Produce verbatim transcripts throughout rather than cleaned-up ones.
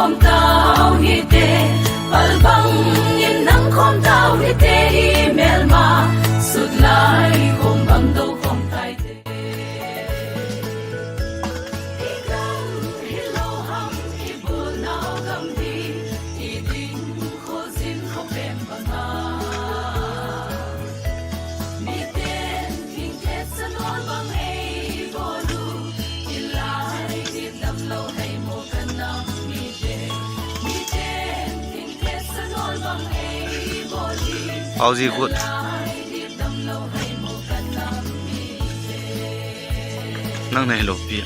Khom tau hite, palbang in nang khom tau hite, i melma sut lai khom bang do khom tai te. I gam hi lo ham, i bul nau gam di, i ding kho zin kho pem banga. Miten thing thet sa nol bang ei bol u, i lai di dam lo hei mo kan nam mite. Miten thing thet sa nol bang ei bol u, Auzi good. Nang nei lo pi.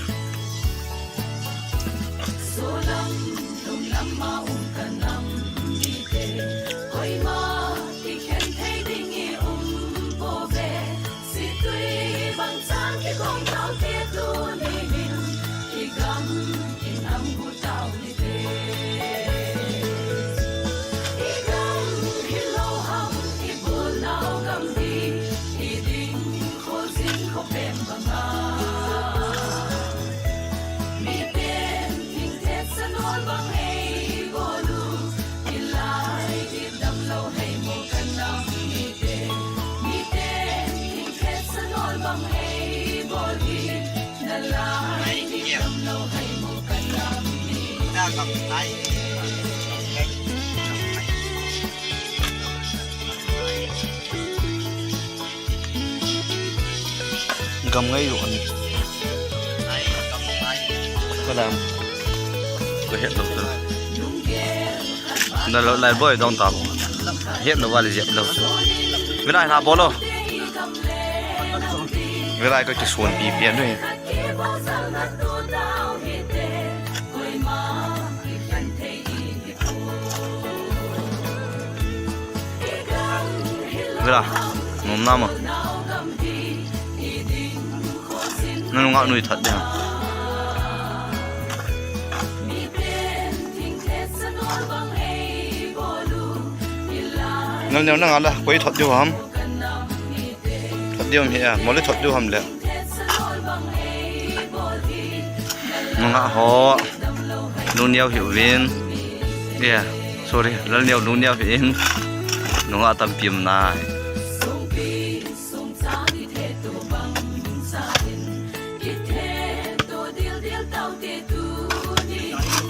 Gam ngai ro ani. Kalam. Ko het lo tu. Na lo lai boi dong ta. Het lo wali jep lo. Vilai na bolo. Vilai ko ki suon pi pi anu. Vela, nom nama. Nanu nga nui that dia. Nal neo na nga la, koi that diu ham. That diu ham hi a, mole that diu ham le. Nunga ho. Lungneo hi uvin. Yeah, sorry. Lalneo lungneo hi in. Nunga tampi um nai.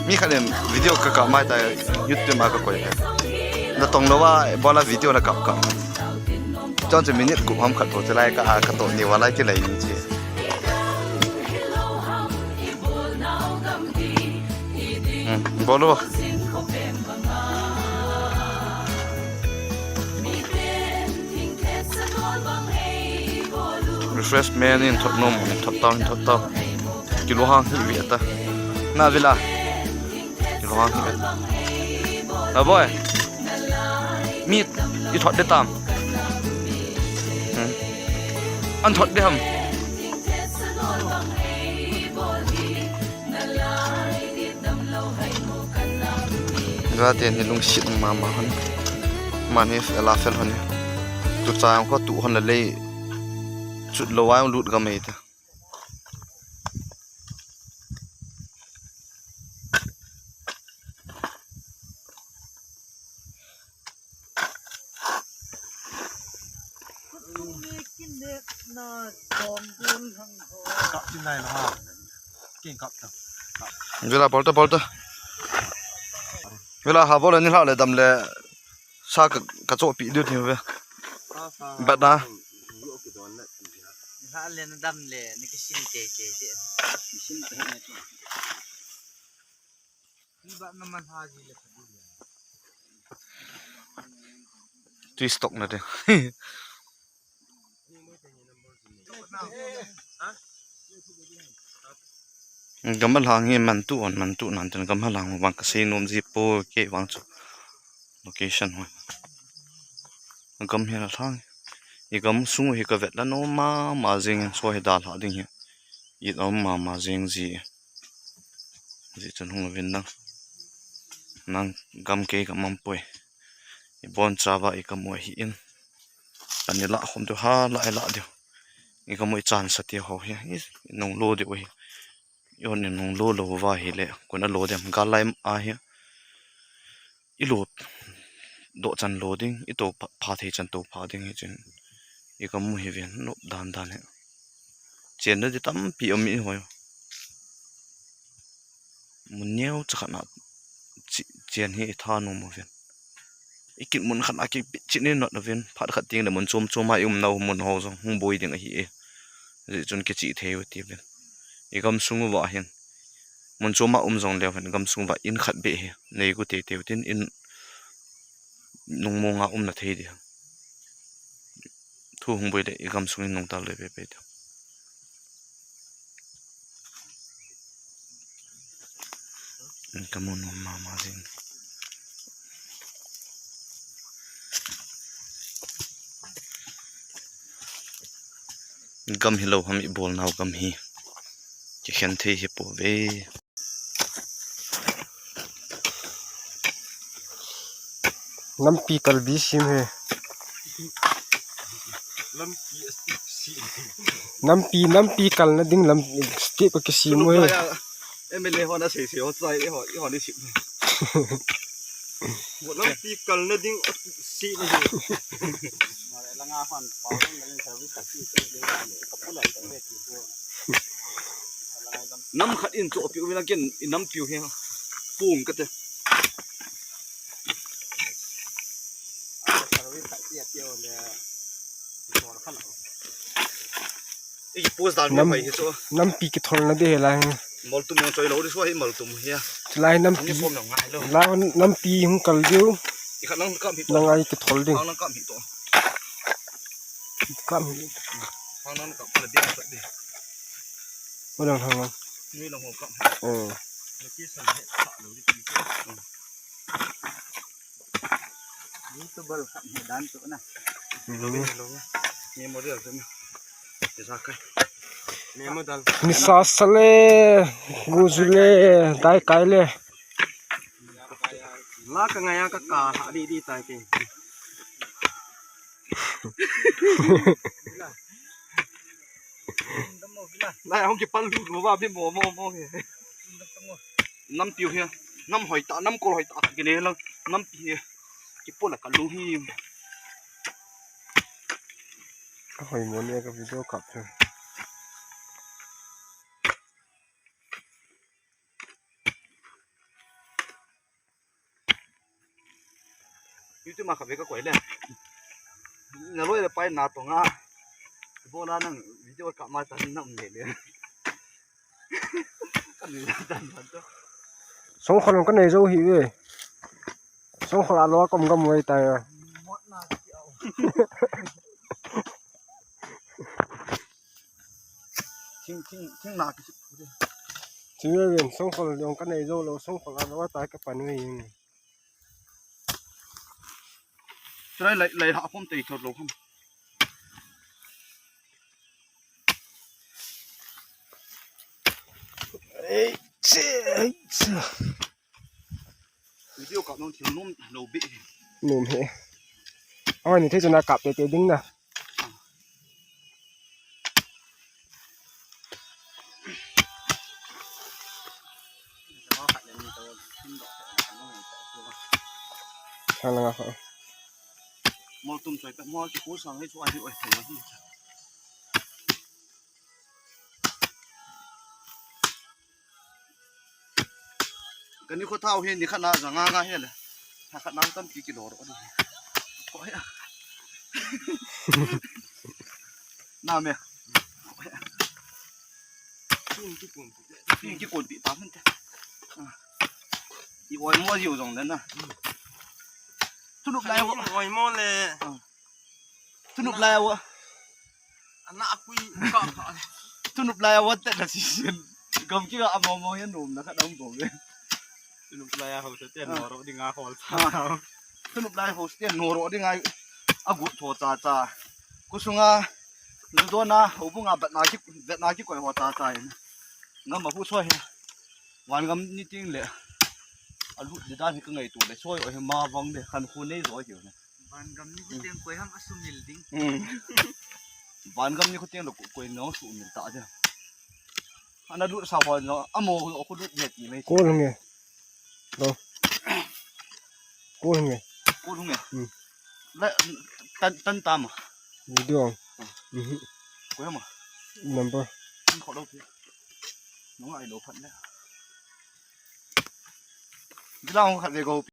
Mi khat in video ka kap mai ta YouTube ma ka koi. Na tong lo wa bola video na kap kap. Chon chu minute gup ham khat to chu lai ka, a ka to ni wa lai ki lai ni chi. Hmm, bolo. Refreshment in thot nom, thot tau, thot tau. Kilo hang hi ve ta. Na vela. Kilo hang hi ve. Na boy. Mit, i thot de tam. Hmm. An thot de ham. Gate ni lungsit mama hon. Mani ela fel hon. Tu chang ko tu hon le lei. Chut lo wa lut ga mei ta. Kap tin nai lo ha. King kap ta. Vela, bol ta, bol ta. Vela, ha bol ni ha le dam le. Sa ka, ka cho pi diu ti ve. Bat na. Ni ha le na dam le, ni ki sin te te te. Ni ba na man ha ji le. Twist tok na de. Gam a lang hi man tu on, man tu nan ten gam a lang vang ka sei nom ji po ke vang chu. Location ho. Gam hi la lang. I gam sung hi ka vet la nom mama jing in so hi da la ding hi. I nom mama jing ji. Ji chun hung vin dang. Nang gam ke gam am poi. I bon cha va i ka mo hi in. Kan i la khom tu ha la i la diu. I ka mo i chan sa ti ho hi. I nung lo diu hi. I hon i nung lo lo va hi le. Kun a lo dem. Gal lai a hi. i lo doh chan lo ding, i to pha, pha thei chan to pha ding hi chun. I gam u hi ven nop dan dan hi. Chenna di tampi um i hoi. Mun neo cha khat na chi, chen hi i tha nom u ven. I kit mun khat na kipit chin i not u ven. Phat khat ting le mun chom chom a i um nau mun ho jong hung boi ding ahi e. Ji chun kichi thei u ti ven. I gam sung uva hin. Mun chom a um jong leu hen gam sung uva in khat beh hi. Nei gu tei tei u tin in nung mong a um na thei di. Thu hung boi le i gam sung in nung tal le pe pe di. Ka mu nom mama jing. Gam hi lo ham i bol nau gam hi. Kikhen thei hi po ve. Nampi kalbi sim he. Nampi, nampi kalna ding lam step ka kisim he. M L A hon a sei sei ho chai, i ho, i ho ni sim. Nampi kalna ding a si ni. Langa hon pau ding service ka si ka pulai ka. Nam khat in cho piu vin a ken in nam piu hi. Pung ka te. I post dan nam, mai hi chu. Nampi kithol na de la. Maltum jong choi lo di so hi maltum hi a. Chulai nampi. Uniform jong ngai lo. La nampi hung kal diu. I khat nang kam hi to. Nang ai kithol ding. Nang kam hi to. Kam hi. Hang nang kam pala ding sa di. Walang hang. Ni lang ho kam. Oh. Location hi sa lo di. YouTuber khat hi dan tu na. Memory tu na. Ni sa kai. Memo dal. Nisa sale, gujule, dai kai le. La ka ngaya ka ka ha di di tai ke. Lai hong ki pal lu lu ba bi mo mo mo he. Nam piu he. Nam hoi ta, nam kol hoi ta ki ne lang. Nam pi he. Ki pola ka lu hi. Ka hoi mo ne ka video kap the. YouTube ma kha ve ka koi le. Na loi le pai na to nga. Bola nang video ka ma ta na um le le. Ka ni ta ta to. Songkhol ka nei jo hi ve. Songkhol a lo kom gam wai ta ya. Mot na ki au. Thing, thing, thing na ki sip phu de. Thing ve ven, songkhol jong ka nei jo lo, songkhol a lo ta ka pan ve ing. Try lai, lai ha khom tei thot lo khom. Ei, che, ei, che. Video kap nung thil nom lo bih. Nom he. Awan ni thei chun a kap te te ding na. Sang langa kha. Mol tum choi ka mol ki pu sang he chu a hi oi thei hi. Kani kho thau hi ni khat na ja nga nga hi le. Tha khat na tam ki kilo ro. Ko ya. Na me. Tum ki kun. Tum ki kun pi ta han te. I oi mo jiu jong le na. Tu lup lai wo. Oi mo le. Tunup lai awa. Ana akui ka ka. Tunup lai awa te na si sin. Gam ki ga amo mo yan nom na ka dam bo be. Tunup lai a ho se te no ro ding a hol sa. Tunup lai ho se te no ro ding a. A gu tho cha cha. Ku sunga. Lu do na ho bu nga bat na ki bat na ki koi ho cha cha. Ngam a hu so he. Van gam ni ting le. A lu de dan he ka ngai tu le so yo he ma vang de khan khu nei zo he. Van gam ni kuteng koi ham a sumil ding. Hmm. Van gam ni kuteng lo koi no sumil ta de. Ana lut sa hoi no, amo khu lut ve ti mai. Ko nge. Lo. Ko hung e. Ko hung e. Hmm. La tan tan tam. Video. Hmm. Mhm. Ko ma. Number. Ko lo ti. Nung ai lo phat le. Bila hung khat ve ko.